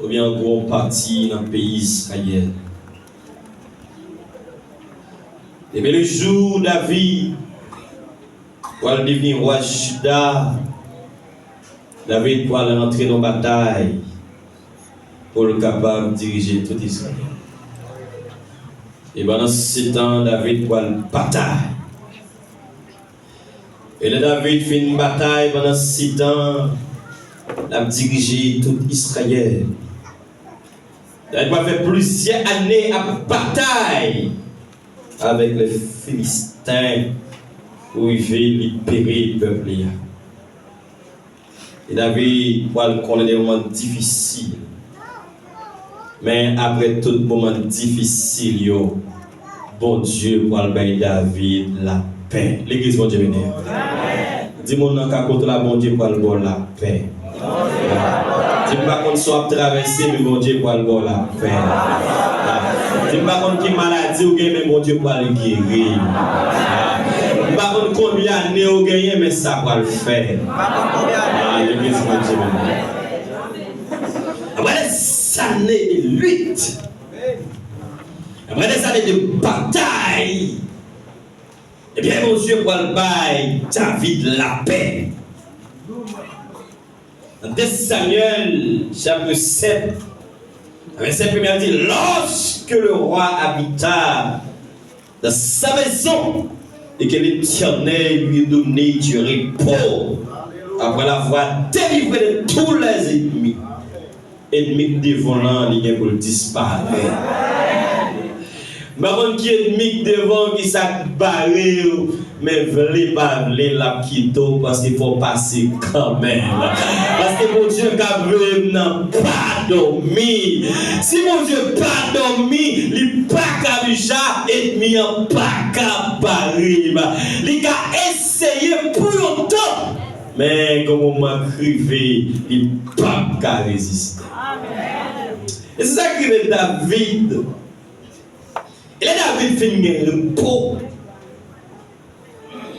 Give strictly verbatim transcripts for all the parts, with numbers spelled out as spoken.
oubyen yon gwo pati nan peyi Izrayèl. Ebyen, le jou David pral devni wa Jida, David pral rantre nan batay pou l kapab dirije tout Izrayèl. E pandan se tan, David pral batay. E lè David fin batay pandan se tan, l ap dirije tout Izrayèl. David pral fè plizyè ane ap batay avèk lè Filisten pou rive libere pèp li a. E David pral konnen de moman difisil. Men apre tout moman difisil yo, Bondye pral bay David lapè. Legliz, Bondye beni. Di moun nan ka kote w la, Bondye pral ba w lapè. Di m pa konn sa w ap travèse, men Bondye pral ba w lapè. Di m pa konn ki maladi ou gen, men Bondye pral geri. M pa konn konbyen ane ou genyen, men sa pral fèt. Ah, legliz, Bondye beni. Après des années de lutte, après des années de bataille, ebyen, Bondye pral bay David lapè. Nan de Samyèl, chapit sèt, vèsè premye a di, lorsque le roi habita dans sa maison et que l'Éternel lui a donné du repos après l'avoir délivré de tous les ennemis. Ènmi k devan w lan, li gen pou l disparèt. M pa konn ki ènmi k devan w, ki sa k bare w, men vle pa vle, l ap kite w, paske fò w pase kanmenm. Paske Bondye k ap veye m nan pa dòmi. Si Bondye pa dòmi, li pa ka vija, ènmi an pa ka bare m. Li ka eseye pou yon tan, men gen moman k rive, li p ap ka reziste. E se sa k rive David. E lè David fin gen repo,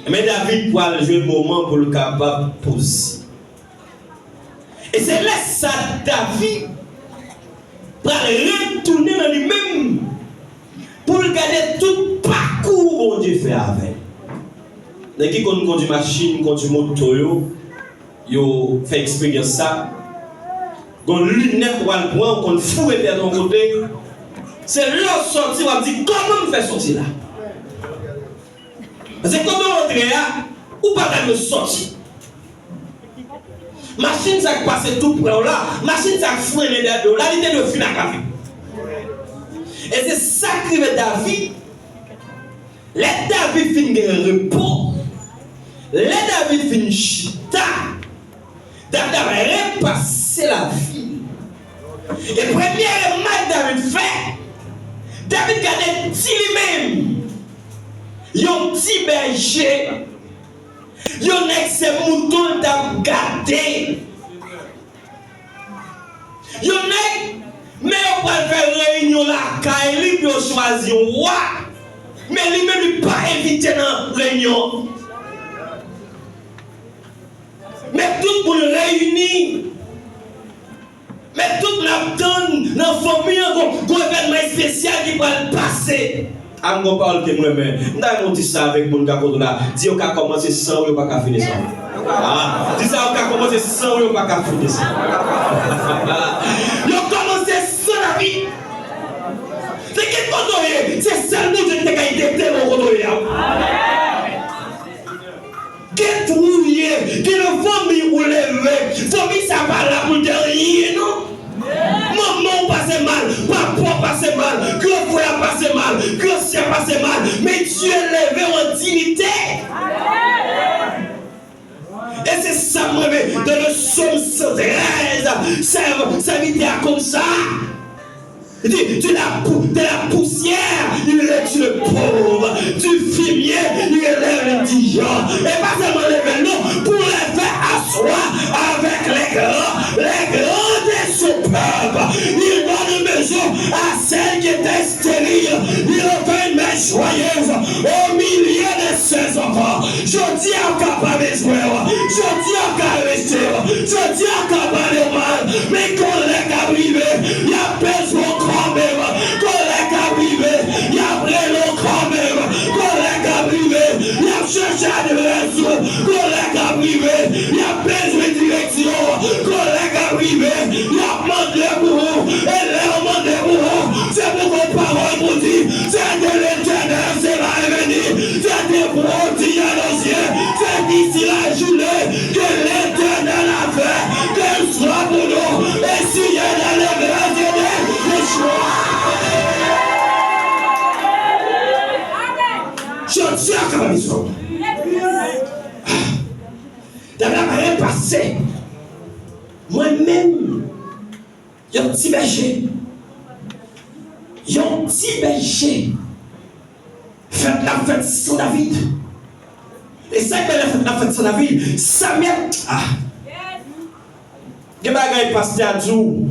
men David pral jwenn moman pou l kapab poze. E se lè sa David pral retounen nan li menm pou l gade tout pakou Bondye fè avè l. Nèg ki konn kondwi machin, kondwi moto yo, yo fè eksperyans sa. Gon linèt ou al pran, ou konn foure tèt yon kote. Se lè w sòti, w ap di, kòman m fè sòti la? Paske kote w antre a, ou pa ta dwe sòti. Machin sa k pase tou prè w la, machin sa k frennen dèyè do w la, li te dwe fin ak lavi. E se sa k rive David. Lè David fin gen repo, lè David fin chita, David ap repase lavi l. E premye remak David fè, David gade di li menm, yon ti bèje, yon nèg se mouton l t ap gade. Yon nèg, men yo pral fè reyinyon lakay li pou yo chwazi yon wa. Men li menm li pa envite nan reyinyon. Men tout moun reyini. Men tout moun ap tann nan fanmi an gon, gon evènman espesyal ki pral pase. A m gon pawòl ke m renmen. M ta renmen w di sa avèk moun k a kote w la. Di yo ka kòmanse san ou, yo pa ka fini san ou. Ah, di sa yo ka kòmanse san ou, yo pa ka fini san ou. Yo kòmanse san lavi. Se kèt kote w ye, se sèl Bondye ki te ka ede w kote w ye a. Gen twou w ye, gen nan fanmi ou leve. Fanmi sa pa la pou l dènye non. Manman w pase mal, papa w pase mal, gran frè a pase mal, gran sè a pase mal, men Dye leve w an diyite. E se sa m renmen dans le psaume cent treize, sèv-, sèvitè a konsa. Li di, de la pou-, de la poussière, il retire le pauvre. Du fumier, il élève l'indigent. E pa sèlman leve l non, pou leve aswè avèk lè gran, lè gran de son pèp. Il donne une maison à celle qui était stérile. Il fait une mère joyeuse au milieu de ses enfants. Jodi a w ka pa bezwen w. Jodi a w ka rejte w. Jodi a w ka pale w mal. Men gon Kòlèg ap rive, y ap bezwen w kanmenm. Kòlèg ap rive, y ap rele w kanmenm. Kòlèg ap rive, y ap chèche adrès ou. Kòlèg ap rive, y ap bezwen direksyon. Kòlèg ap rive, y ap mande pou ou. E lè yo mande pou ou, se pou gon pawòl pou di, se de Letènèl sera revenu, se de Bondye anonsye, se d'ici la journée que l'Éternel a fait, que soit pour nous, et si dans les grâces de Yeshua. Jodi a, kapab iso. David ap repase. Mwen menm, yon ti bèje. Yon ti bèje. Fèt la fèt san David. E sa k fè lè fèt la fèt san David, Samyèl, ah. Gen bagay pastè a di w,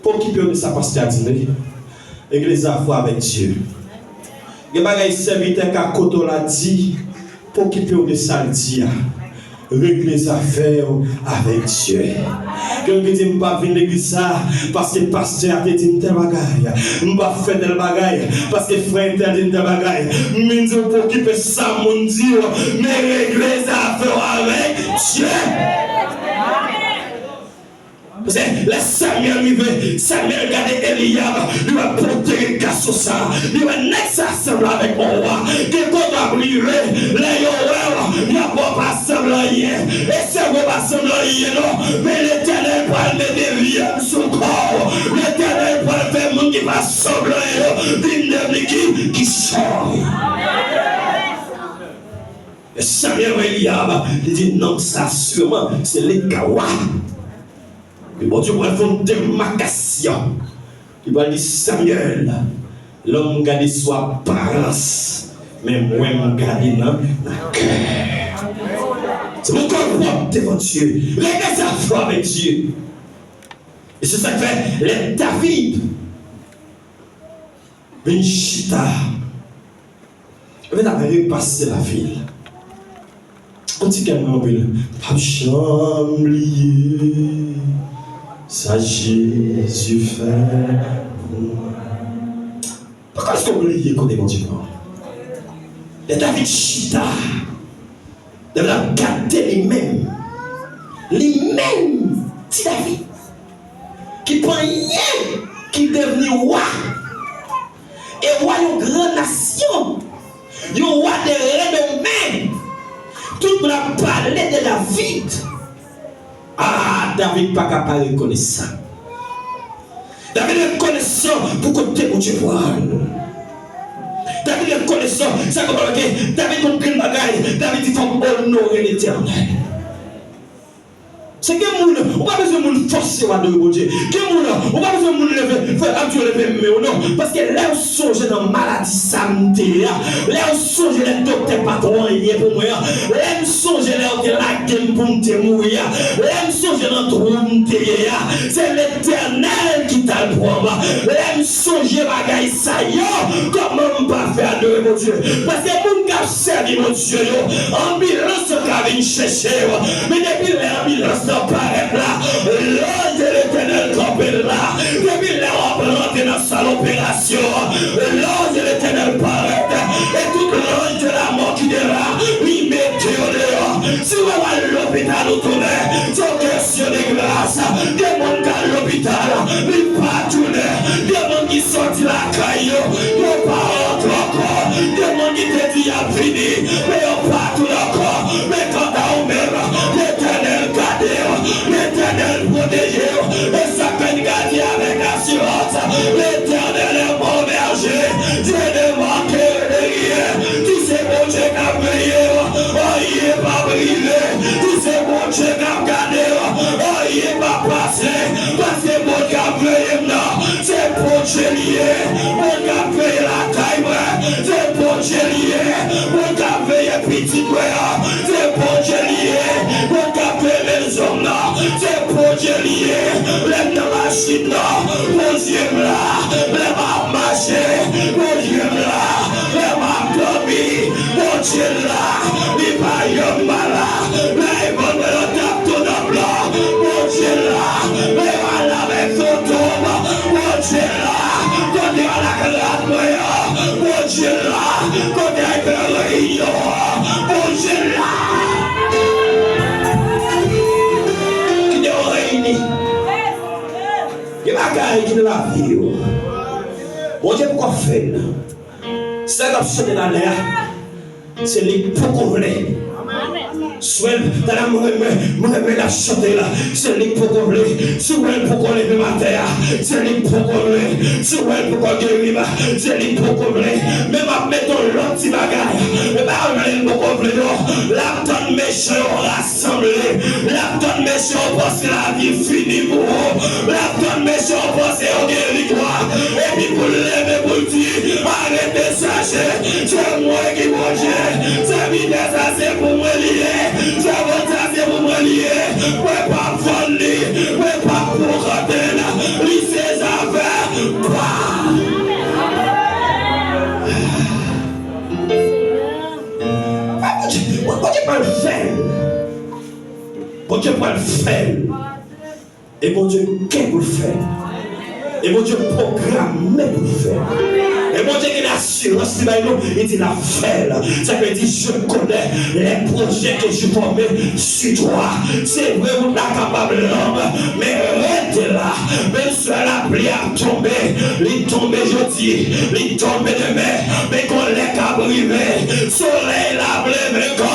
pa okipe w de sa pastè a di, men. Règle zafè w avèk Dye. Gen bagay sèvitè ka kote w la di, pa okipe w de sa l di a. Règle zafè w avèk Dye. Gen moun ki di, "M p ap vin legliz sa a, paske pastè a te di m tèl bagay. M p ap fè tèl bagay, paske frè entèl di m tèl bagay." M vin di w, pa okipe sa moun di w, men règle zafè w avèk Dye. Paske lè Samyèl rive, Samyèl gade Eliyab, li wè pote gason sa, li wè nèg sa sanble avèk yon wa. Gen kote w ap rive, lè yo wè w, y ap wè w pa sanble anyen. E se vre w pa sanble anyen non, men Letènèl pral mete vyèb sou kò w. Letènèl pral fè moun ki pa sanble anyen yo vin devni ki, ki chòy. Samyèl wè Eliyab, li di, "Nonm sa sireman se li k ka wa." Epi Bondye pral fè yon demakasyon. Li pral di, "Samyèl, lòm gade sou aparans, men mwen m gade nan, nan kè." Se yon kè pwòp devan Dye. Règle zafè w avèk Dye. E se sa k fè, lè David vin chita. Epi n ap repase lavi l. Yon ti kè mwen anpil. P ap janm bliye sa Jezi fè pou mwen. Poko èske w bliye kote Bondye pran w? Lè David chita, David ap gade li menm. Li menm, ti David, ki pa anyen, ki devni wa. E wa yon gran nasyon, yon wa de renome. Tout moun ap pale de David. Ah, David pa ka pa rekonesan. David rekonesan pou kote Bondye pran l. David rekonesan, sa k ap pase? David konn anpil bagay. David di, "Fò m onore Letènèl." Se gen moun, ou pa bezwen moun fòse w adore Bondye. Gen moun, ou pa bezwen moun leve, fè, ap di yo leve men w, non. Paske lè w sonje nan maladi sa m te ye a, lè w sonje lè doktè pa t wè anyen pou mwen an, lè m sonje lè yo te lage m pou m te mouri a, lè m sonje nan twou m te ye a, se Letènèl ki t al pran m. Lè m sonje bagay sa yo, kòman m pa fè adore Bondye? Paske moun k ap sèvi Bondye yo, anbilans yo ka vin chèche yo. Men depi lè anbilans lan parèt la, l'ange de l'Éternel kanpe la. Depi lè w ap rantre nan sal operasyon, l'ange de l'Éternel parèt. E tout l'ange de la mort ki te la, li mete yo deyò. Si w al lopital ou tounen, se yon kesyon de gras. Gen moun k al lopital, li pa tounen. Gen moun ki sòti lakay yo, yo pa rantre ankò. Gen moun ki te di y ap vini, men yo pa tounen ankò. Men kanta ou menm, Letènèl gade w, Letènèl pwoteje w. E sa k fè n ka di avèk asirans, Letènèl est mon berger, je ne manquerai de rien. Di se Bondye k ap veye w, anyen p ap rive. Di se Bondye k ap gade w, anyen p ap pase. Paske Bondye k ap veye m nan, se Bondye li ye. Bondye k ap veye lakay mwen, se Bondye li ye. Bondye k ap veye pitit mwen an, se Bondye li ye. Bondye k ap veye mezon m nan, se Bondye li ye. Lè m nan machin nan, Bondye m la. Lè m ap mache, Bondye m la. Lè m ap dòmi, Bondye la. Li pa yon mala. Lè Emmanuel t ap tounen blan, Bondye la. Lè yo al Gen bagay ki nan lavi w, Bondye poko fè l. Sa l ap chante nan lè a, se li k poko vle. Si w wè l, talè a m renmen, m renmen l ap chante la. Se li k poko vle. Si w wè l poko leve m atè a, se li k poko vle. Si w wè l poko geri m, se li k poko vle. Men m ap mete yon lòt ti bagay. Men pa yo nan li poko vle non. L ap tann mechan yo rasanble. L ap tann mechan yo panse lavi fini pou ou. L ap tann mechan yo panse yo gen viktwa. Epi pou l leve pou l di, arete chache. Se mwen ki Bondye. Sèvitè sa se pou mwen li ye. Sèvant sa se pou mwen li ye. Mwen p ap vann li. Mwen p ap pokante l. Li se zafè pa. Bondye, Bondye pral fè l. Bondye pral fè l. E Bondye gen pou l fè l. E Bondye pwograme pou l fè l. E Bondye gen asirans li bay nou, li di l ap fè l. Sa vle di, je connais les projets que je forme sur toi. Se vre, wout la kapab long, men rete la. Menm si lapli ap tonbe, li tonbe jodi, li tonbe demen, men gon lè k ap rive, solèy la ap leve ankò,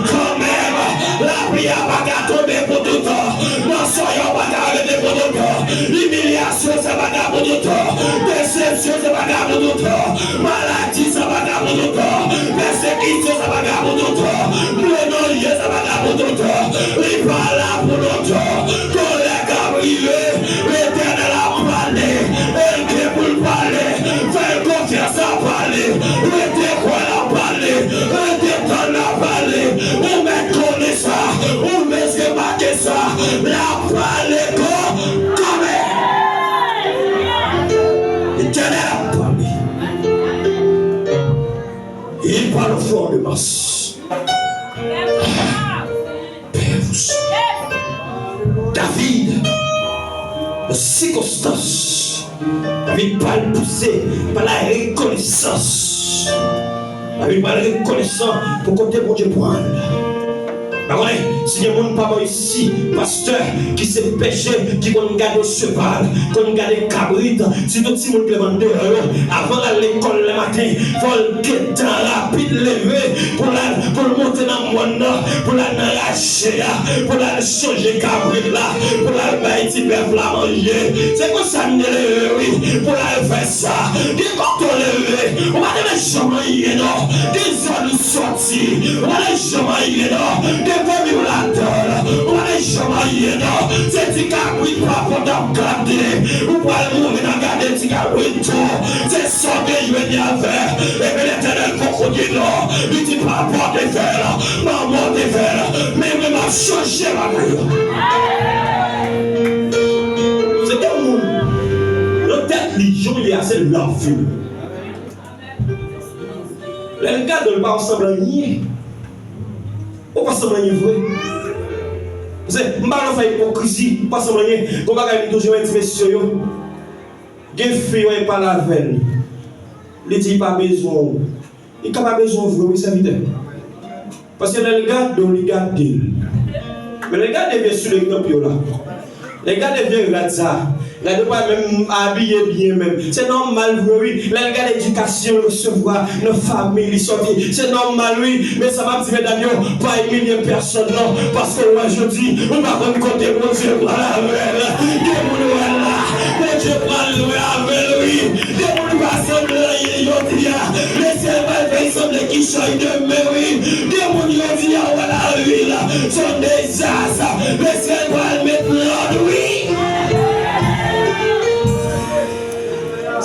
kanmenm, lapli a pa ka tonbe pou toutan, nan sòy yo pa ka rete pou toutan, imilyasyon sa pa ka pou toutan, desepsyon sa pa ka pou toutan, maladi sa pa ka pou toutan, pèsekisyon sa pa ka pou toutan, menonye sa pa ka pou toutan, li pa la pou lontan, gon lè k ap rive, Letènèl ap pale, e l gen pou l pale, fè l konfyans ap pale, rete kwè l ap pale, rete tann l ap pale, ou mèt konnen sa, ou mèt remake sa, l ap pale kon, kanmenm. Letènèl ap pale. Il parle fort de masse. Pè pou sou. David, nan sikonstans, David pa l pouse pa la rekonesans. David pa l rekonesan pou kote Bondye pran l. Pa konnen si gen moun pa bò isi, pastè, ki se bèje, ki konn gade cheval, konn gade kabrit, sitou timoun ki leve anndan yo, avan l al lekòl lè maten, fò l gentan rapid leve pou l al, pou l monte nan mòn nan, pou l al nan raje a, pou l al chanje kabrit la, pou l al bay ti bèf la manje. Se konsa m te leve, wi, pou l al fè sa. Gen kote w leve, ou pa te menm janm anyen non. Gen zòn ou sòti, ou pa te janm anyen non. Gen fanmi w ladan l, ou pa te janm anyen non. Se ti kabrit papa w t ap gade. Ou pral mouri nan gade ti kabrit tou. Se sa w te jwenn avè. Epi Letènèl poko di non. Li di papa w te fè l, manman w te fè l, men mwen m ap chanje bagay yo. Se gen moun, nan tèt li, jan w ye a, se lavi w. Lè l gade w, li pa sanble anyen. Ou pa sanble anyen vre. Paske m pa nan fè ipokrizi, ou pa sanble anyen. Gon bagay m toujou di mesye yo, gen fi yo, e pale avè l. Li di li pa bezwen w. Li ka pa bezwen w vre, wi, sèvitè. Paske lè l gade w, li gade l. Men lè l gade vye soulye k nan pye w la. Lè l gade vye rad sa. Gade w pa menm abiye byen menm. Se nòmal vre, wi. Lè l gade edikasyon l resevwa nan fanmi li sòti. Se nòmal, wi. Men sa m ap di medam yo, pa imilye pèsonn non. Paske w wè jodi, ou pa konn kote Bondye pral avè l. Gen moun ou wè la, Bondye pral lwen avè l, wi. Gen moun pa sanble anyen jodi a. Lesyèl pral fè l sanble kichòy demen, wi. Gen moun jodi a, w wè lavi l se yon dezas. Lesyèl pral met lòd, wi.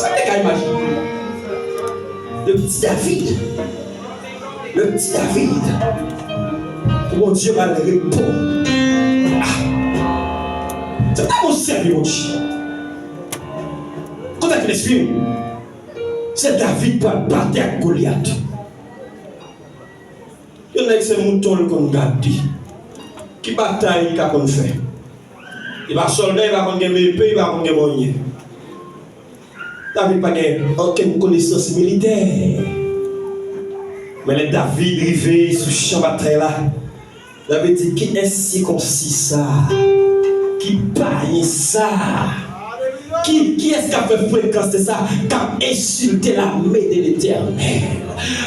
Sa te ka imajine. Le petit David. Le petit David. Pou Bondye ba l repo. Ah. Se pa bon sèvi Bondye. Kote ak lespri w? Se David pral batay ak Golyat. Yon nèg se mouton l konn gade. Ki batay li ka konn fè? Li pa sòlda, li pa konn gen epe, li pa konn gen manyen. David pa gen okenn konesans militè. Men lè David rive sou chan batay la, David di, ki ensirkonsi sa? Ki payen sa? Ki, kiyès k ap fè frekans sa k ap ensilte lame de Letènèl?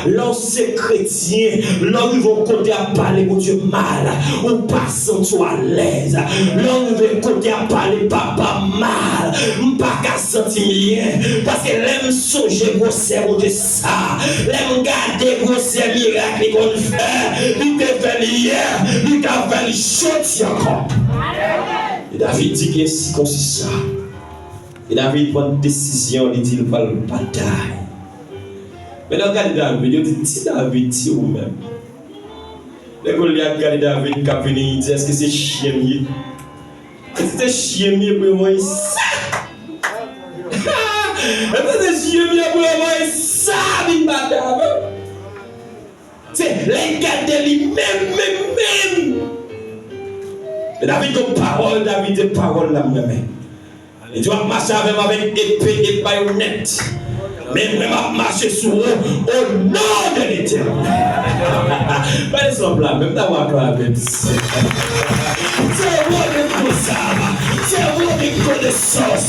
Lè w se kretyen, lè w rive yon kote ap pale Bondye mal, ou pa santi w alèz. Lè w rive yon kote ap pale papa mal, m pa ka santi m byen. Paske lè m sonje gwosè Bondye sa, lè m gade gwosè mirak li konn fè, li te fè l yè, li ka fè l jodi ankò. E David di ki ensi konsi sa. E David pran desizyon, li di l pral batay. Men lè w gade David, yo di, ti David, ti ou menm. Lè Golyat gade David k ap vini, li di, èske se chyen m ye? Èske se chyen m ye pou yo voye sa? Èske se chyen m ye pou yo voye sa vin bat avè m? Se lè l gade li menm, menm, menm. Men David gen pawòl, David di pawòl la m renmen. Li di w ap mache avè m avèk epe e bayonèt. Men mwen m ap mache sou ou o non de Letènèl. Gade sa m la, menm ta w aklame. Se ou menm ki sav. Se ou menm ki konesans.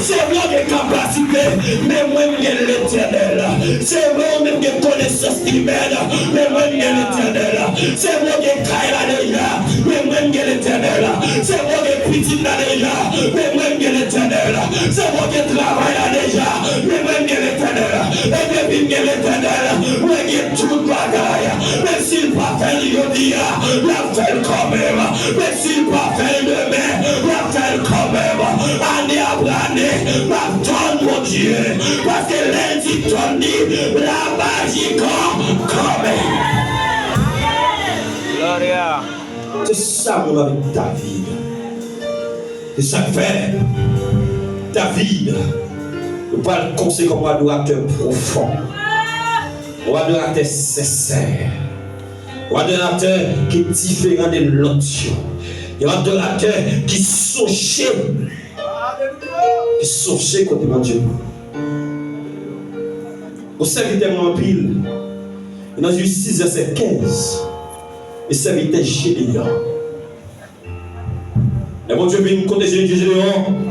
Se ou menm ki kapasite. Men mwen m gen Letènèl. Se vre, ou menm gen konesans imèn, men mwen, m gen Letènèl. Se vre, ou gen kay la deja, men mwen, m gen Letènèl. Se vre, ou gen pitit la deja, men mwen, m gen Letènèl. Se vre, ou gen travay la deja, men mwen, m gen Letènèl. E depi m gen Letènèl, mwen gen tout bagay. Menm si l pa fè l jodi a, l ap fè l kanmenm. Menm si l pa fè l demen, l ap fè l kanmenm. Ane apre ane, m ap tann Bondye. Paske lè l di tann li, l ap aji kan, kanmenm. Gloria. Se sa menm avèk David. Se sa k fè David, nou pral konsidere kòm yon adoratè pwofon, yon adoratè sensè, yon adoratè ki diferan de lòt yo, yon adoratè ki sonje, ki sonje kote Bondye. Ou sèvitè mwen anpil. E nan Jij sis vèsè kenz, e sèvitè Jedeyon. Lè Bondye vin kote Jedeyon,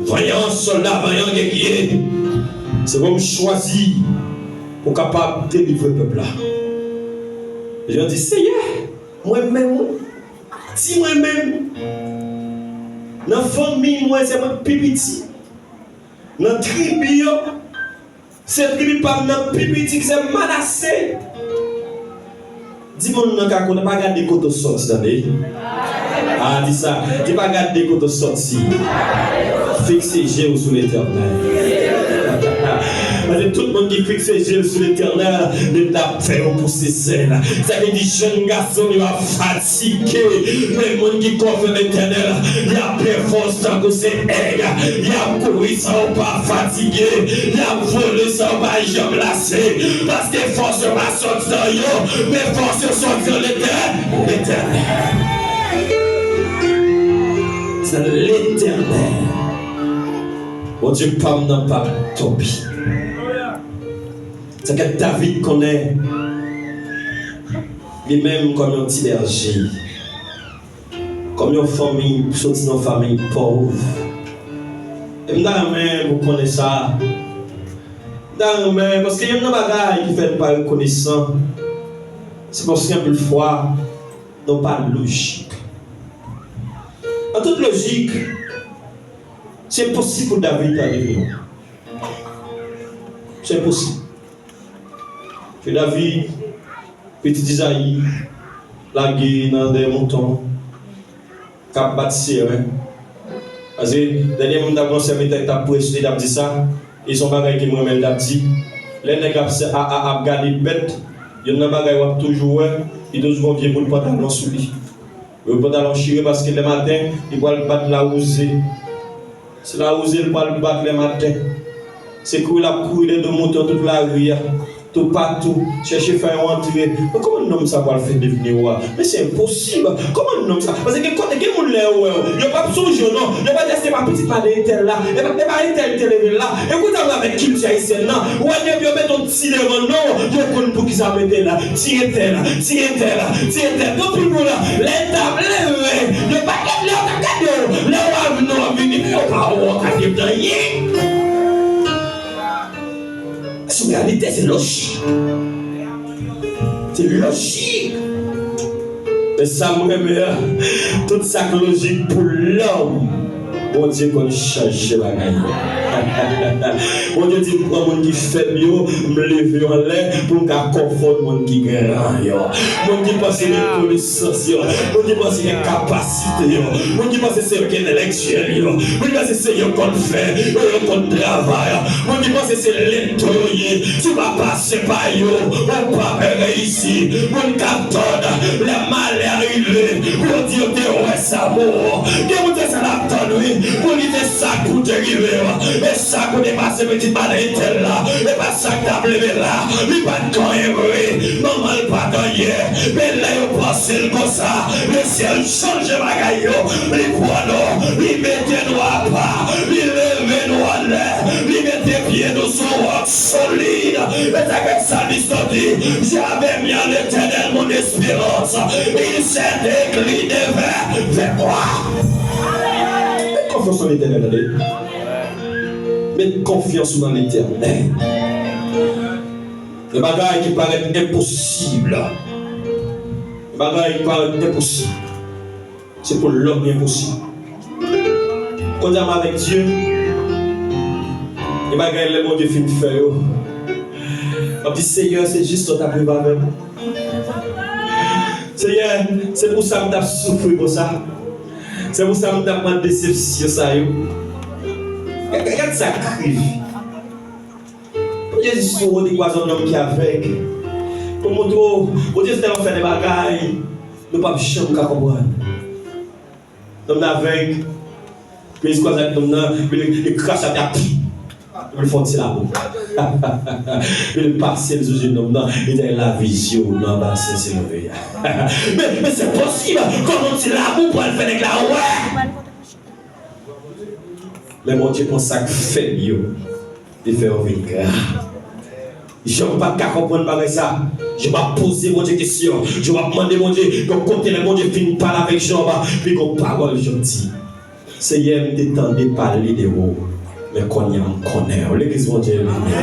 vanyan, sòlda vanyan, gègye, se ou m chwazi pou kapab delivre pèp la. Jedeyon di, Seyè, mwen menm, wi, di mwen menm, nan fanmi mwen, se mwen k pi piti. Nan tribi yo, se tribi pa m nan pi piti ki se Manase. Di moun nan ka konnen, pa gade kote w sòti, tande. A, di sa. Di pa gade kote w sòti. Fikse je w sou Letènèl. Paske tout moun ki fikse je l sou Letènèl, li t ap fè yo pouse zèl. Sa vle di jèn gason yo ap fatige. Men moun ki konfye Letènèl, y ap pran fòs tankou se èg. Y ap kouri san yo pa fatige. Y ap vole san yo pa janm lase. Paske fòs yo pa sòti nan yo, men fòs yo sòti nan Letè-, Letènèl. Se Letènèl. Bondye pa m nan p ap tonbe. Sa k fè David konnen li menm kòm yon ti bèje, kòm yon fanmi, soti nan fanmi pòv. E m ta renmen pou konnen sa. M ta renmen, paske youn nan bagay ki fè n pa rekonesan, se paske anpil fwa, nou pa lojik. An tout lojik, se enposib pou David ta devni wa. Se enposib. Ke David, pitit Izayi, lage nan dèyè mouton, k ap bat siren. Paske dènye moun t ap pran sèvitè k t ap preche, li t ap di sa, e se yon bagay ke m renmen l t ap di. Lè nèg ap, a, a, ap gade bèt, youn nan bagay w ap toujou wè, li toujou gen yon vye bout pantalon sou li. Yo pantalon chire paske lè maten, li pral bat lawouze. Se lawouze l pral bat lè maten. Se kouri l ap kouri lè do mouton tout lari a, toupatou, chèche fè yon antre. Men kòman nonm sa pral fè devni wa? Men se enposib. Kòman nonm sa? Paske gen kote, gen moun lè yo wè w, yo p ap sonje w non. Yo va di èske pa pitit pa de entèl la? E pa, e pa entèl ki te leve l la? E kounye a avèk kilti ayisyèn nan, ou wè depi yo mete yon ti devan non, yo konn poukisa mete la. Ti entèl, ti entèl, ti entèl. Gen anpil moun la, lè l t ap leve, yo pa gen lè yo t ap gade w. Lè w ap non w ap vini. Yo pa wè w ka deplwaye. Se yon reyalite, se lojik. Se lojik. Men sa m renmen an, tout sa k lojik pou lòm, Bondye konn chanje bagay yo. Bondye di m pran moun ki fèb yo, m leve yo anlè pou m ka konfonn moun ki gran yo. Moun ki panse gen konesans yo, moun ki panse gen kapasite yo, moun ki panse se yo ki entèlektyèl yo, moun ki panse se yo konn fè, yo, yo konn travay, moun ki panse se lento yo ye, si w pa pase pa yo, ou p ap reyisi. Moun k ap tann lè malè rive, pou yo di yo te wè sa bon. Gen moun se sa l ap tann, wi, pou li te sa k pou te rive, e sa k pou te pase pitit madan entèl la, e pa sa k t ap leve la, li pa t konn anyen vre, manman l pa t anyen, men lè yo panse l konsa, lesyèl chanje bagay yo, li pran nou, li mete nou apa, li leve nou anlè, li mete pye nou sou wòk solid. E sa k fè salmis lan di, J'avais mis en l'Éternel mon espérance, il s'est décliné vers, vers moi. Met konfyans nan Letènèl, tande. Met konfyans ou nan Letènèl. Gen bagay ki parèt enposib. Gen bagay ki parèt enposib. Se pou lòm li enposib. Kounye a m avèk Dye, gen bagay lè Bondye fin fè yo, m ap di, Seyè, se jis sa w t ap rive avè m. Seyè, se pou sa m t ap soufri konsa. Se pou sa m t ap pran desepsyon sa yo. Gad, gad sa k rive. Bondye di sou Rodrig Wazon, nonm ki avèg. Pou montre w, Bondye tèlman fè de bagay, nou p ap janm ka konprann. Nonm nan avèg, Bondye kwaze ak nonm nan, epi li, li krache atè a, epi li fè yon ti labou. Epi li pase l sou je nonm nan, li te lavizye nan basen Siloe a. Men, men se posib, kòman yon ti labou pral fè nèg la wè? Men Bondye pran sa k fèb yo, li fè yo vin gra. Jòb pa t ka konprann bagay sa. Jòb ap poze Bondye kesyon. Jòb ap mande Bondye, yon kote lè Bondye fin pale avèk Jòb, epi gon pawòl Jòb di. Seyè, m te tande pale de ou, men kounye a m konnen ou. Legliz Bondye beni.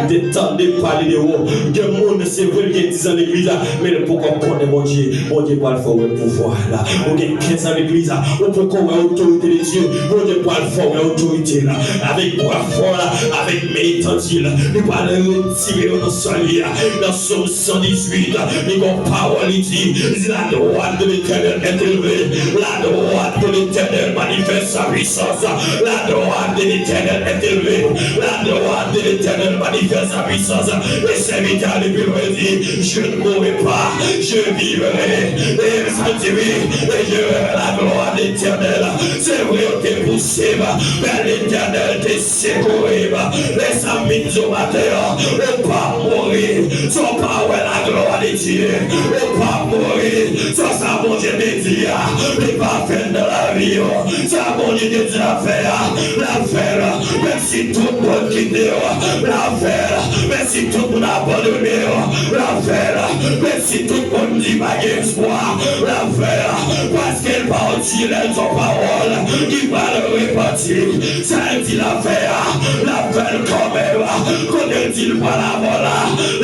M te tande pale de ou. Gen moun, se vre, l gen dizan legliz la, men l poko konnen Bondye. Bondye pral fè w wè pouvwa l la. Ou gen kenz an legliz la, ou poko wè otorite de Dye. Bondye pral fè w wè otorite l la. Avèk bwa fò l la, avèk men etann li, li pral retire yo nan sòl li a. Nan Sòm san dizuit, li gon pawòl, li di, li di, La droite de l'Éternel est élevée. La droite de l'Éternel manifeste sa puissance. La droite de l'Éternel est élevée. La droite de l'Éternel manifeste sa puissance. Le serviteur de Dieu dit, Je ne mourrai pas, je vivrai. Et ça dit, oui, et je verrai la gloire de l'Éternel. Se vre, yo te pouse m, men Letènèl te sekouri m. Lè sa m vin di w maten an, ou p ap mouri san w pa wè laglwa de Dye. Ou p ap mouri san sa Bondye te di a, li pa fè l nan lavi w. Sa Bondye te di l ap fè a, l ap fè l. Menm si tout moun kite w, l ap fè l. Menm si tout moun abandone w, l ap fè l. Menm si tout moun di pa gen espwa, l ap fè l. Paske l pa yon ti lè l di yon pawòl, li pral repanti. Sa l di l ap fè a, l ap fè l kanmenm. Kote l di l pral avè w la,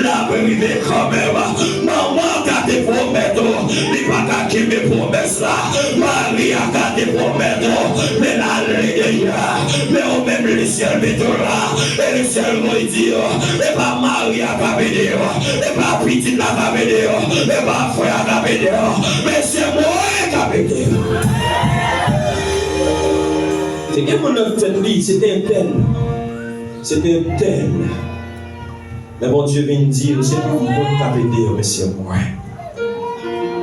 l ap rive kanmenm. Manman ka te pwomèt ou, li pa ka kenbe pwomès la. Mari a ka te pwomèt ou, men l ale dèyè. Men ou menm, lesyèl mete w la, e lesyèl voye di w, e pa mari a k ap ede w, e pa pitit la k ap ede w, e pa frè a k ap ede w, men se mwen k ap ede w. Te gen moun nan tèt li, se te entèn. Se te entèn. Men Bondye vin di l, se pa moun k ap ede w, men se mwen.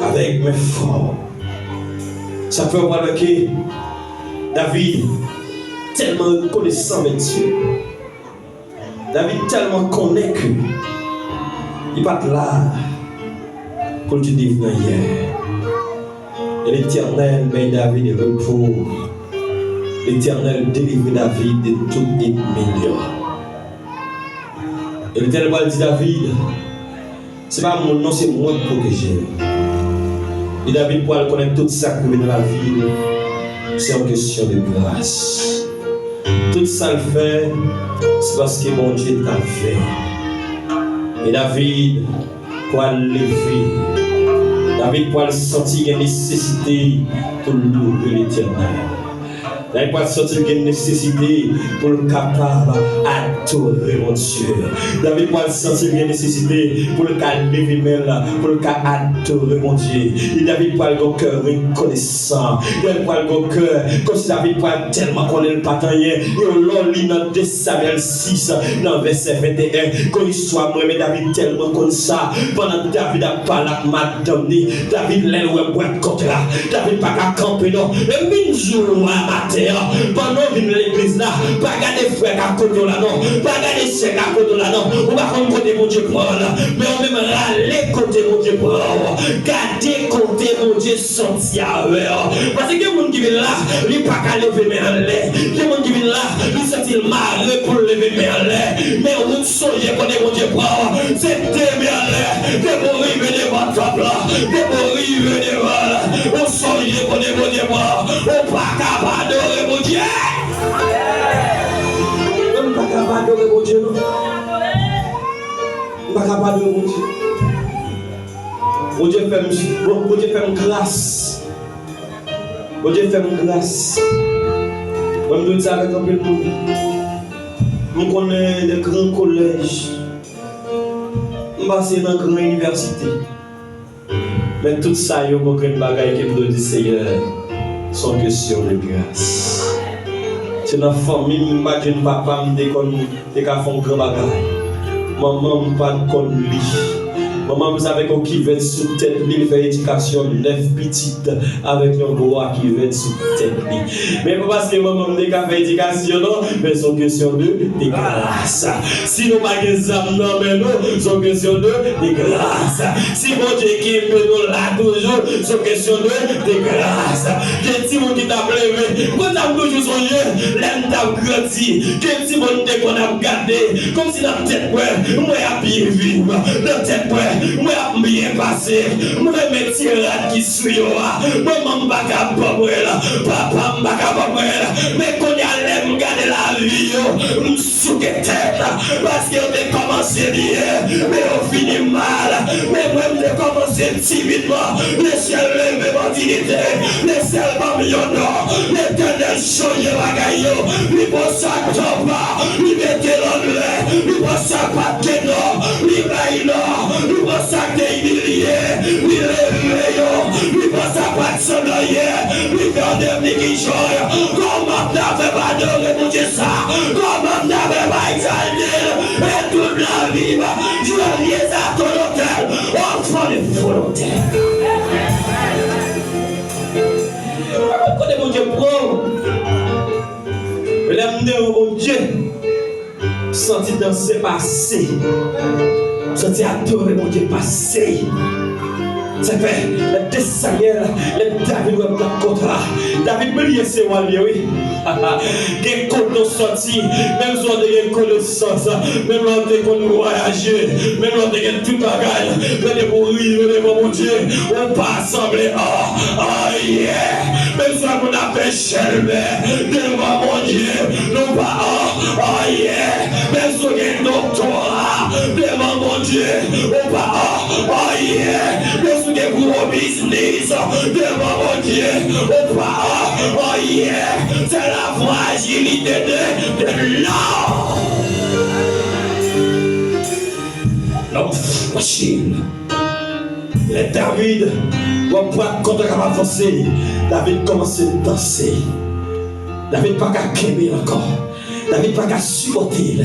Avèk men fò. Sa fè w pral wè ke David tèlman rekonesan avèk Dye. David tèlman konnen ke li pa t la pou l te devni anyen. E Letènèl bay David repo. Letènèl delivre David de tout ènmi l yo. E Letènèl pral di David, se pa moun non, se mwen k pwoteje l. E David pral konnen tout sa k rive nan lavi l. Se yon kesyon de gras. Tout sa l fè, se paske Bondye t avè l. E David pral leve. David pral santi gen nesesite pou l loure Letènèl. David pral santi l gen nesesite pou l kapab adore Bondye. David pral santi l gen nesesite pou l ka leve men l, pou l ka adore Bondye. E David pral gen yon kè rekonesan. David pral gen yon kè, kòmsi David pral tèlman konnen l pa t anyen. E lè w li nan de Samyèl sis, nan vèsè venteyen, gen yon istwa mwen renmen, David tèlman konn sa. Pandan David ap pale ak madanm li, David lè l wè bwat kòt la, David pa ka kanpe non. E m vin di w a maten an, pandan w vin legliz la, pa gade frè k akote w la non, pa gade sè k akote w la non. Ou pa konn kote Bondye pran w la, men ou menm rale kote Bondye pran w. Gade kote Bondye soti avè w. Paske gen moun ki vin la, li pa ka leve men anlè. Gen moun ki vin la, li santi l mare pou l leve men anlè. Men ou sonje kote Bondye pran w. Se de men anlè, depi w rive devan tanp lan, depi w rive devan l, ou sonje kote Bondye pran w. Ou pa ka pa adore Bondye. Ou pa ka pa adore Bondye, non. Ou pa ka pa adore Bondye. Bondye fè m, Bon- Bondye fè m gras. Bondye fè m gras. Mwen, m dwe di sa avèk anpil moun. M konnen de gran kolèj. M pase nan gran inivèsite. Men tout sa yo, gon grenn bagay ke m dwe di Seyè, se yon kesyon de gras. Se nan fanmi m, m pa t jwenn papa m te konn te ka fè yon gran bagay. Manman m pa t konn li. Manman m se avèk yon kivèt sou tèt li, li fè edikasyon nèf pitit avèk yon bwa kivèt sou tèt li. Men pa paske manman m te ka fè edikasyon non, men se yon kesyon de, de gras. Si nou pa gen zam nan men nou, se yon kesyon de, de gras. Si Bondye kenbe nou la toujou, se yon kesyon de, de gras. Gen timoun ki t ap leve. Ou konn sa m toujou sonje, lè m t ap grandi, gen timoun m te konn ap gade, kòmsi nan tèt mwen, m wè y ap byen viv. Nan tèt mwen, m wè y ap byen pase. M renmen ti rad ki sou yo a. Manman m pa ka ban mwen l. Papa m pa ka ban mwen l. Men kounye a, lè m gade lavi yo, m souke tèt. Paske yo te kòmanse byen, men yo fini mal. Men mwen, m te kòmanse timidman. Lesyèl leve m an diyite. Lesyèl ban m yon non. Letènèl chanje bagay yo. Li pran sa k tanp la, li mete l anlè. Li pran sa k pa t gen non, li bay non. Li pran sa k te imilye, li leve yo. Li pran sa k pa t sanble anyen, li fè yo devni kichòy. Kòman m ta fè pa adore Bondye sa? Kòman m ta fè pa egzalte l? Et toute la vie, je vis à ton autel, offrant des volontaires. Kote Bondye pran w? Lè m devan Bondye, m santi danse pase. M santi adore Bondye pase. Sa fè, lè de Samyèl, lè David wè bwat kòt la, David bliye se wa l ye, wi. Gen kote w soti, menm si w te gen konesans, menm lè w te konn vwayaje, menm lè w te gen tout bagay, men depi w rive devan Bondye, ou pa sanble an, anyen. Menm si w moun ap fè chèlbè devan Bondye, nou pa an, anyen. Menm si w gen doktora devan Bondye, ou pa an, anyen. Menm si w gen gwo biznis devan Bondye, ou pa an, anyen. C'est la fragilité de, de l'homme. L'homme fragile. Lè David wè bwat kòt la k ap avanse, David kòmanse danse. David pa ka kenbe l ankò. David pa ka sipòte l.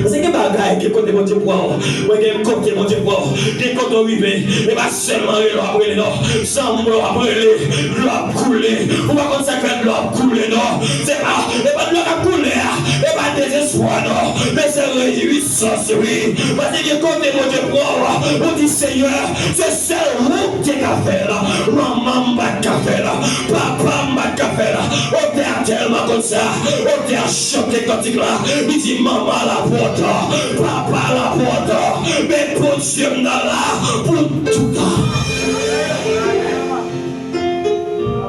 Paske gen bagay, gen kote Bondye pran w. Mwen gen kote Bondye pran w. Gen kote w rive. E pa sèlman rele w ap rele non. Zanmi w ap rele. Dlo ap koule. Ou pa konn sa k fè dlo ap koule non. Se pa, e pa dlo k ap koule a. E pa dezespwa non. Men se rejwisans wi. Paske gen kote Bondye pran w. Ou di Senyè, se sèl ou k te ka fè l. Manman m pa t ka fè l. Papa m pa t ka fè l. Otè a tèlman konn sa. Otè a chante kantik la. Li di, manman la pòtan, papa la pòtan. Men Bondye m nan la pou toutan.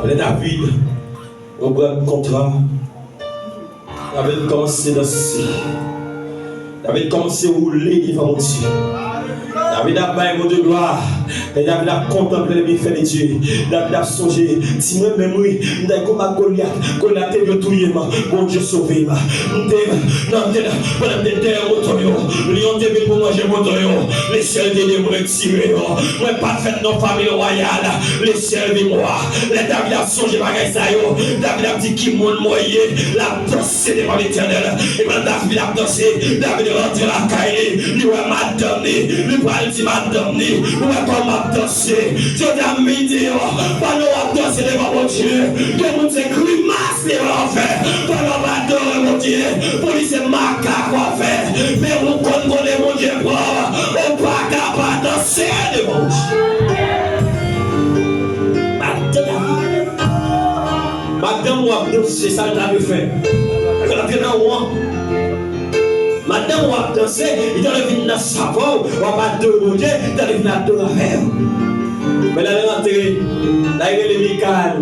Lè David Yo pran kontra. David kòmanse danse. David kòmanse woule devan Bondye. David ap bay Bondye glwa. E David ap kontanple le bienfait de Dieu. David ap sonje, di mwen menm wi, m t al konba Golyat. Golyat te vle touye m. Bondye sove m. M te nan, m te nan, pandan m te dèyè moto yo, lyon te vin pou manje moto yo. Lesyèl te ede m retire yo. Mwen pa t fèt nan fanmi wayal. Lesyèl vin wa. Lè David ap sonje bagay sa yo, David ap di, ki moun mwen ye? L ap danse devan Letènèl. E pandan David ap danse, David rantre lakay li. Li wè madanm li. Li pral di madanm li, ou wè kòman m ap danse? Jodi a m vin di yo, pandan w ap danse devan Bondye, gen moun se grimas li yo w ap fè. Pandan w ap adore Bondye, pou li se makak w ap fè. Men ou konn kote Bondye pran w, ou pa ka pa danse devan Bondye. Madanm, madanm w ap danse, sa l ta dwe fè? Lè l antre nan ou an, madanm w ap danse, li ta dwe vin danse avè w, w ap adore Bondye, li ta dwe vin adore avè w. Men lè l rantre, lè l rele Mikal,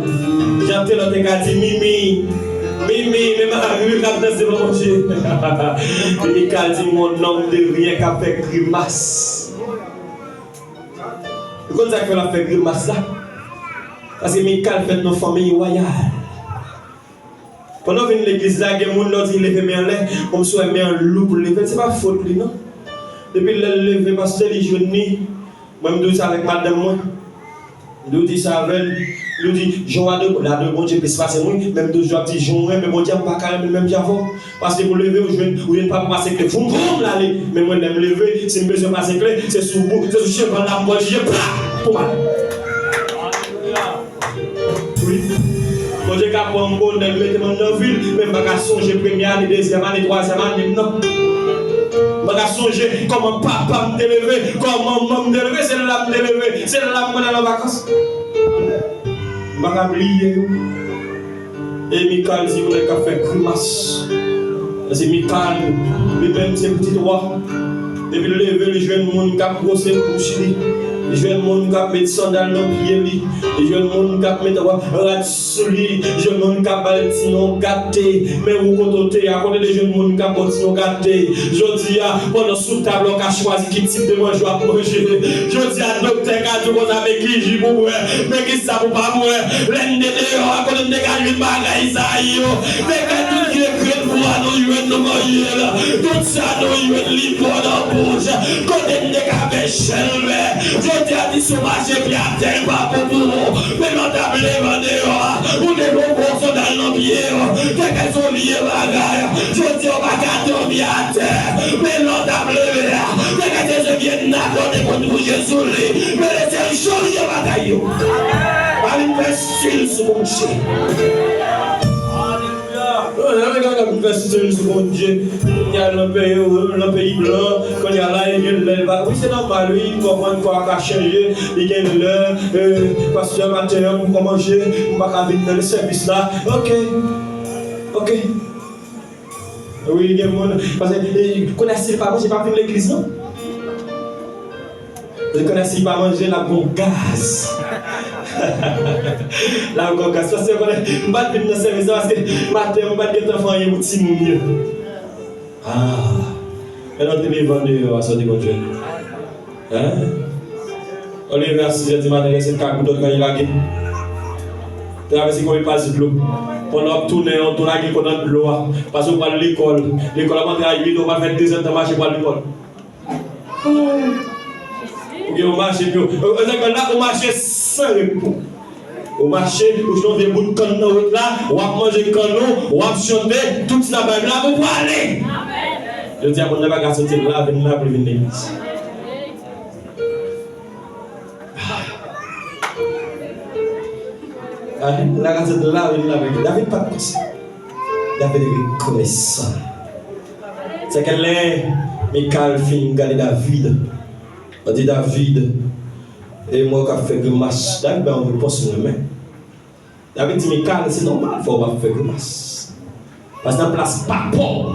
jan Telò te ka di, Mimi, Mimi, men mari m k ap danse devan Bondye. Mikal di, mon homme de rien k ap fè grimas. Ou konn sa k fè l ap fè grimas la? Paske Mikal fèt nan fanmi wayal. Pandan w vin legliz la, gen moun lè w di leve men anlè, kòmsi w wè men an lou pou l leve l, se pa fòt li non. Depi lè l leve, pastè, li jwenn li. Mwen, m di w sa avèk madanm mwen. M di w di sa avè l. M di w di, jan w adore, l adore Bondye plis pase mwen, men m toujou ap di, jan w renmen Bondye a, m pa ka renmen l menm jan avè w. Paske pou leve, ou jwenn, ou jwenn papa pase kle, voum, voum, l ale. Men mwen, lè m leve, si m bezwen pase kle, se sou bou, se sou cheval la m pral jije, pra! Pou m ale. Wi. Bondye ka pran m bonè, l mete m anndan vil, men m pa ka sonje premye ane, dezyèm ane, twazyèm ane m nan. M pa ka sonje kòman papa m te leve, kòman manman m te leve, se la m te leve, se la m konn al an vakans. M pa ka bliye yo. E Mikal di yon nèg k ap fè grimas. Paske Mikal, li menm se pitit wa. Depi l leve, li jwenn moun k ap bwose bouch li. Li jwenn moun k ap met sandal nan pye li. Li jwenn moun k ap met rad sou li. Li jwenn moun k ap ba l ti non gate. Men ou kote w te ye a, kote w te jwenn moun k ap ba w ti non gate? Jodi a, pandan sou tab la, w ka chwazi ki tip de manje w ap manje. Jodi a, doktè ka di w konsa, men ki ji pou w bwè, men ki sa pou w pa bwè. Lè n te deyò a, kote n te ka jwenn bagay sa yo? Te fè tout vye grenn bwa nou jwenn nou manje la. Tout sa nou jwenn li bon nan bouch. Kote n te ka fè chelbè? Jodi a di si w mache pye atè, pa bon pou ou. Men lè w t ap leve andeyò a, ou te gon bon sandal nan pye w. Te fè se yon vye bagay. Jodi a, w pa ka dòmi atè. Men lè w t ap leve a, te fè se vye nap ou te konn kouche sou li. Men Letyèl chanje bagay yo. Pa vin fè stil sou Bondye. Alelouya. Non, nan men gade m fè stil sou Bondye. Kounye a l nan peyi, nan peyi blan. Kounye a la, li gen lè l pa. Wi, se nòmal, wi, m konprann kò a ka chanje. Li gen lè, euh, pastè, maten an, m poko manje, m pa ka vin nan sèvis la. Ok. Ok. Wi, gen moun. Paske, eh, kounye a, si l pa manje, pa vin legliz, non. Li konnen si l pa manje, l ap gon gaz. L ap gon gaz. Paske konnen, m pa t vin nan sèvis la paske maten an, m pa t gentan fè anyen pou timoun yo. Ah. Men lè w te leve andeyò a, sa w te konn jwenn? Hein? Ou leve a sis è di maten, lè se kak ou dòt kay lage. Travèse konbyen pas dlo? Pandan w ap tounen, w tou lage kò nan dlo a. Paske w pral lekòl. Lekòl ap antre a uit è, w pral fè de zè tan mache pral lekòl. Ou gen yon mache pou yo. Ou, ou, ou mache san repo. Ou mache, ou jwenn yon vye bout kann nan wout la, w ap manje kann ou, w ap chante, tout sa bay la, ou prale. Jodi a, moun nan pa ka soti la, vin la, pou l vin legliz. Ah, la ka soti la, vin la, vin. David pa t konsa. David rekonesan. Se ke lè Mikal fin gade David, li di, David, e mwen k ap fè grimas. David ba yon repons mwen menm. David di, Mikal, se nòmal, fò w ap fè grimas. Paske nan plas papa w,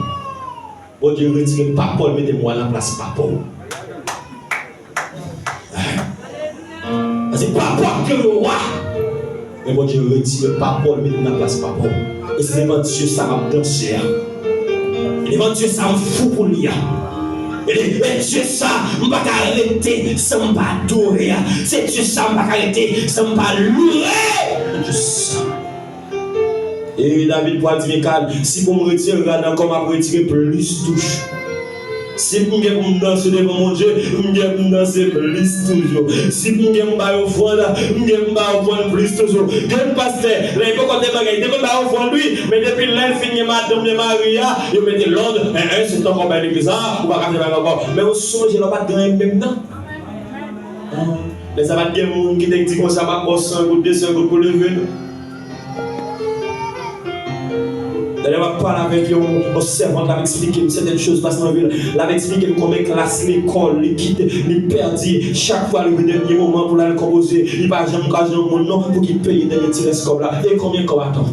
Bondye retire papa w, li mete mwen nan plas papa w. Paske papa w te yon wa. Men Bondye retire papa w, li mete l nan plas papa w. E se devan Dye sa m ap danse a. E devan Dye sa m fou pou li a. E, e Dye sa m pa ka rete san m pa adore a. Se Dye sa m pa ka rete san m pa louwe. Dye sa. E David pral di Mikal, si pou m retire rad nan kò m, m ap retire plis toujou. Si m gen pou m danse devan Bondye, m gen pou m danse plis toujou. Si m gen pou m bay ofrann, m gen pou m bay ofrann plis toujou. Gen pastè, lè yo poko te bagay, te konn bay ofrann wi, men depi lè l fin gen madanm li, mari a, yo mete lòd, en, en, se tankou bay legliz la, ou pa ka fè bagay ankò. Men ou sonje lè w pa t gen anyen menm nan? Lè sa pa t gen moun ki te di konsa, m ap ba w san goud, de san goud pou leve nou. Talè m ap pale avèk yon, yon sèvant, l ap eksplike m sètèn choz pase nan vi l. L ap eksplike m konbyen klas lekòl li kite, li pèdi. Chak fwa li rive dènye moman pou l al konpoze, li pa janm ka jwenn yon moun non pou ki peye dènye ti rès kòb la. E konbyen kòb atann?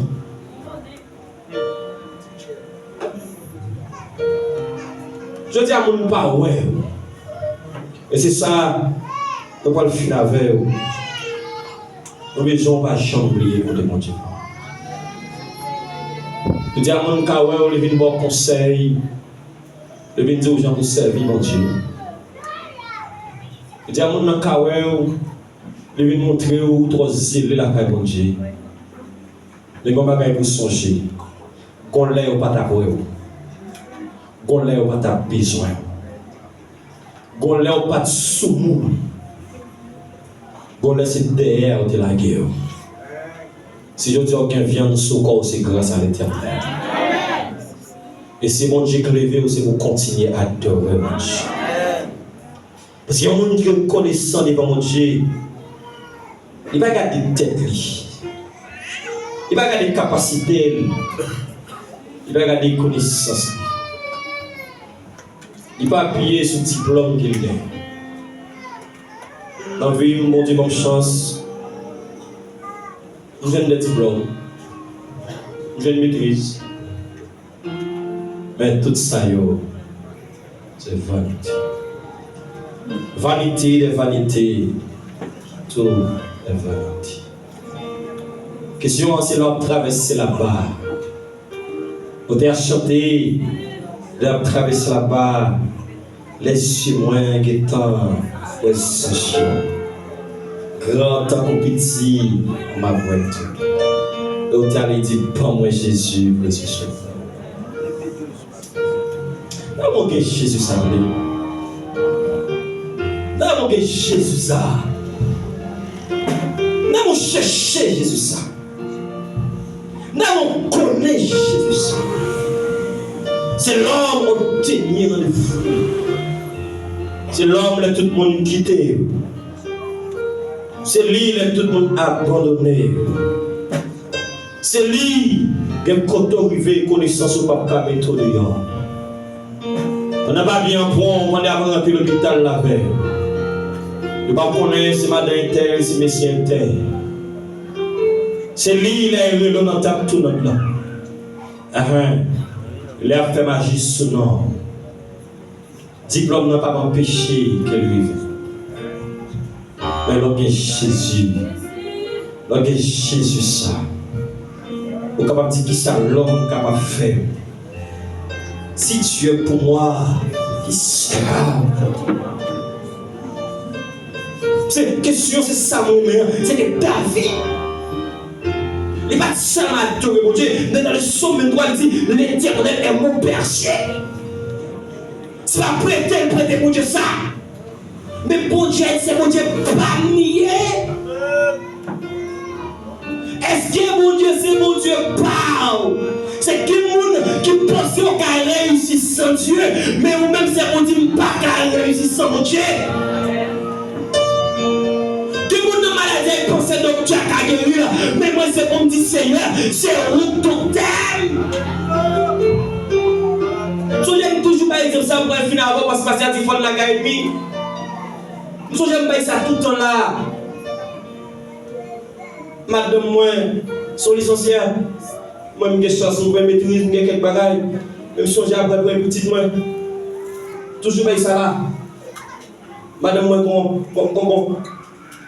Jodi a, moun pa wè w. E se sa, nou pral fin avè w. Nou bezwen w pa janm bliye kote Bondye. Jodi a, moun ka wè w, li vin ba w konsèy, li vin di w jan pou sèvi Bondye. Jodi a, moun nan ka wè w, li vin montre w ou twò zele lakay Bondye. Men gon bagay pou sonje. Gon lè yo pa t ap wè w. Gon lè yo pa t ap bezwen w. Gon lè yo pa t sou moun. Gon lè se dèyè yo te lage yo. Si jodi a w gen vyann sou kò w, se gras a Letènèl. E si Bondye k leve w, se pou w kontinye adore Bondye. Paske yon moun ki rekonesan devan Bondye, li pa gade tèt li, li pa gade kapasite l, li pa gade konesans li, li pa apiye sou diplòm ke l gen. Nan vi m, Bondye ban m chans, m jwenn de diplòm, m jwenn metriz. Men tout sa yo, se vanite. Vanité des vanités, tout est vanité. Kesyon an se lè w ap travèse laba. Ou te ap chante, lè w ap travèse laba, lèzye mwen gentan wè zanj yo. Gran tankou piti, m ap wè tou. E w te ale di, ban mwen Jezi, prezans yo. Nan mwen gen Jezi sa, vle. Nan mwen gen Jezi sa. Nan mwen chèche Jezi sa. Nan mwen konnen Jezi sa. C'est l'homme obtenir le fruit. C'est l'homme lè tout moun kite. Se li lè tout moun abandone. Se li, gen kote w rive, konesans ou p ap ka mete w deyò. Pandan babyen an pran w, pandan y ap rantre lopital la avè w, yo p ap konnen se madan entèl, se mesye entèl. Se li lè yo rele w nan tab tounant lan. Ahan. Lè y ap fè maji sou non w. Diplòm nan p ap anpeche ke l rive. Men lè w gen Jezi, lè w gen Jezi sa, ou kapab di kisa lòm kapab fè. Si Dieu est pour moi, qui sera contre moi? Se kesyon, se sa m renmen an, se ke David, li pa t sèlman adore Bondye, men nan le psaume vennntwa, li di, L'Éternel est mon berger. Se pa prete l prete Bondye sa. Men Bondye a se Bondye pa m li ye. Èske Bondye se Bondye pa w? Se gen moun ki panse yo ka reyisi san Dye, men ou menm se pou w di, "M pa ka reyisi san Bondye." Gen moun nan maladi a, y panse doktè a ka geri l, men mwen se pou m di, "Seyè, se ou k doktè m." Sonje m toujou bay egzanp sa, m pral fini avè w, paske pastè a di fò n lakay epi. M sonje m bay sa tout tan la. Madanm mwen se yon lisansyè. Mwen, m gen chans, m gen metriz, m gen kèk bagay. Men m sonje apre premye pitit mwen. Toujou bay sa la. Madanm mwen gon, gon, gon, gon.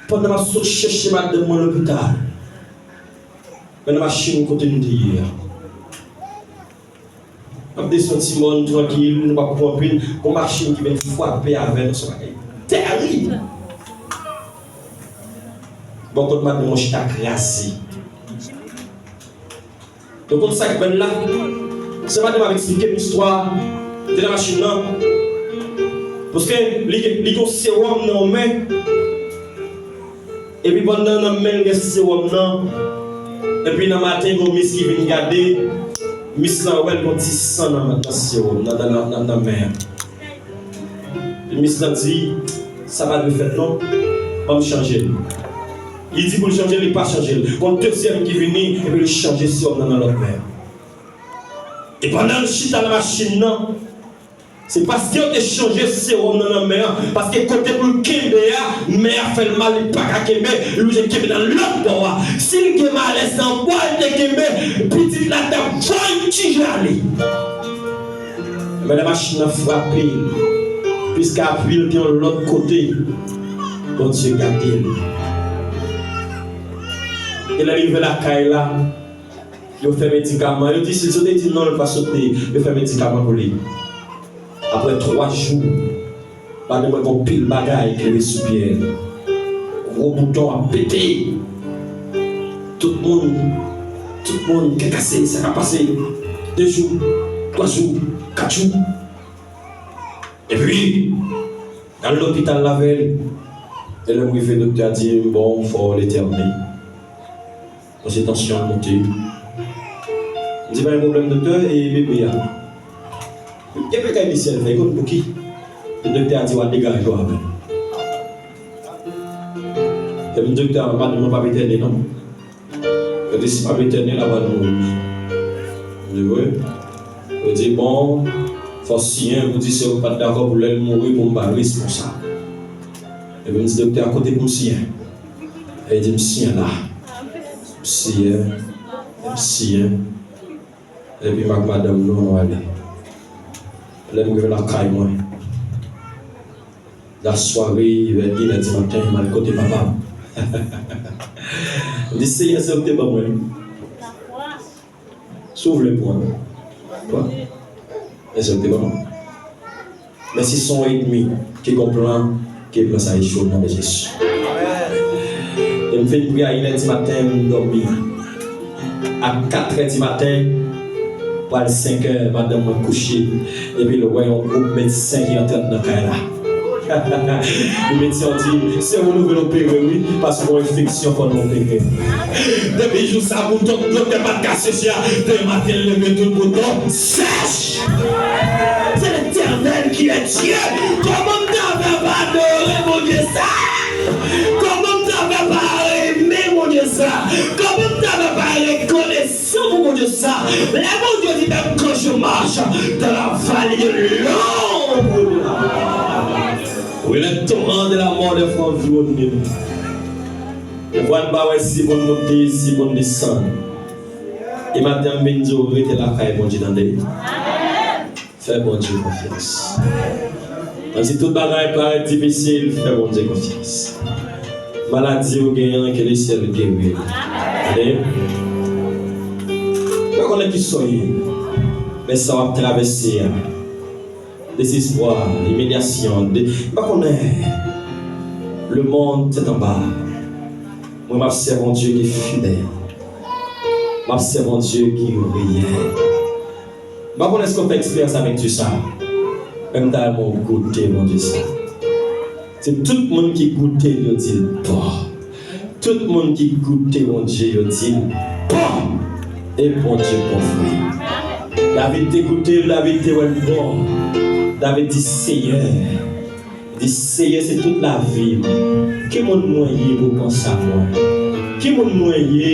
Pandan m ap sot chèche madanm mwen lopital. Men nan machin kote nou te ye a. N ap desann ti mòn trankil, nou p ap pran anpil. Gon machin ki vin frape avè nou, se yon bagay tèrib. Bò kot madanm mwen chita kraze. Nou konn sa k pral la? Se madanm ap eksplike m istwa de la machin nan. Paske li, li gen yon sewòm nan yon men. Epi pandan nan men l gen sewòm nan, epi nan maten gen yon mis ki vin gade, mis lan wè l gen yon ti san nan, nan sewòm nan, nan, nan, nan, nan men an. Epi mis lan di, sa pa dwe fèt non, ban m chanje l. Li di pou l chanje l, li pa chanje l. Gon dezyèm ki vini, epi li chanje sewòm nan nan lòt men an. E pandan l chita nan machin nan, se paske yo te chanje sewòm nan nan men an, paske kote pou l kenbe a, men an fè l mal, li pa ka kenbe, li oblije kenbe nan lòt bò a. Si l gen malèz nan bò l te kenbe, pitit la t ap voye ti je ale. Men lè machin nan frape l, piske api l te yon lòt kote, Bondye gade l. E lè l rive lakay la, yo fè medikaman. Yo di, si l sot, li di non, l pa sot, yo fè medikaman pou li. Apre twa jou, madanm mwen gen yon pil bagay ki rive sou pye l. Gwo bouton ap pete. Tout moun, tout moun kè kase, sa k ap pase? De jou, twa jou, kat jou. Epi, al lopital avè l. E lè m rive, doktè a di m, bon, fò l etène. Paske tansyon an monte. M di, pa gen pwoblèm, doktè, e bebe a? Gen pekay misye al fè, li konn pou ki? E doktè a di, w a degaje w avè l. E m di doktè a, madanm mwen p ap etène non. Yo di, si pa etène, l ap al mouri. M di, wi. Yo di, bon, fò w siyen pou di se ou k pa t dakò pou lè l mouri pou m pa responsab. Epi m di doktè a, kote pou m siyen? Li di m siyen la. M siyen, m siyen. Epi m ak madanm nou, nou ale. Lè m rive lakay mwen, lasware, vè inè di maten, m al kote papa m. M di, Seyè, se ou ki te ban mwen. Si w vle pran, pran. Men se ou ki te ban mwen. Men si se yon ènmi ki gon plan, ke plan sa echwe o non de Jezi. E m fin priye a inè di maten, m dòmi. A katrè di maten, pral senkè, madanm mwen kouche. Epi l wè yon gwoup medsen ki antre anndan kay la. Medsen an di, se ou nou vle opere wi, paske yon enfeksyon fò nou opere. Depi jou sa, bouton doktè pa t ka seche a, demen maten l leve tout bouton sèch. C'est l'Éternel qui est Dieu. Kòman m ta fè pa adore Bondye sa? Kòman m ta fè pa renmen Bondye sa? Kòman m ta fè pa rekonesan pou Bondye sa? Lè Bondye di, même quand je marche dans la vallée de l'ombre, oui, les torrents de la mort des fois environne. Ou pa wè si moun monte, si moun desann. E maten m vin di w rete lakay Bondye, tande. Fè Bondye konfyans. Menm si tout bagay parèt difisil, fè Bondye konfyans. Maladi ou genyen an, ke lesyèl geri w. Tande. M pa konnen kisa w ye, men sa w ap travèse a. Dezespwa, imilyasyon, de, m pa konnen. Le monde est en bas. Mwen, m ap sèvi yon Dye ki fidèl. M ap sèvi yon Dye ki reyèl. M pa konnen èske w fè eksperyans avèk Dye sa. Men m ta renmen w goute Bondye sa. Se tout moun ki goute l, yo di l bon. Tout moun ki goute Bondye, yo di l bon. E Bondye bon vre. David te goute l, David te wè l bon. David di, Seyè, di, Seyè, se tout lavi m. Ki moun mwen ye pou w panse a mwen? Ki moun mwen ye?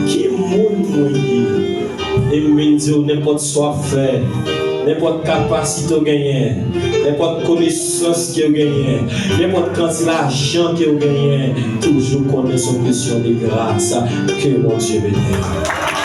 Ki moun mwen ye? E m vin di w, nenpòt sa w ap fè, nenpòt kapasite w genyen, nenpòt konesans ke w genyen, nenpòt kantite lajan ke w genyen, toujou konnen se yon kesyon de gras. Ke Bondye beni w.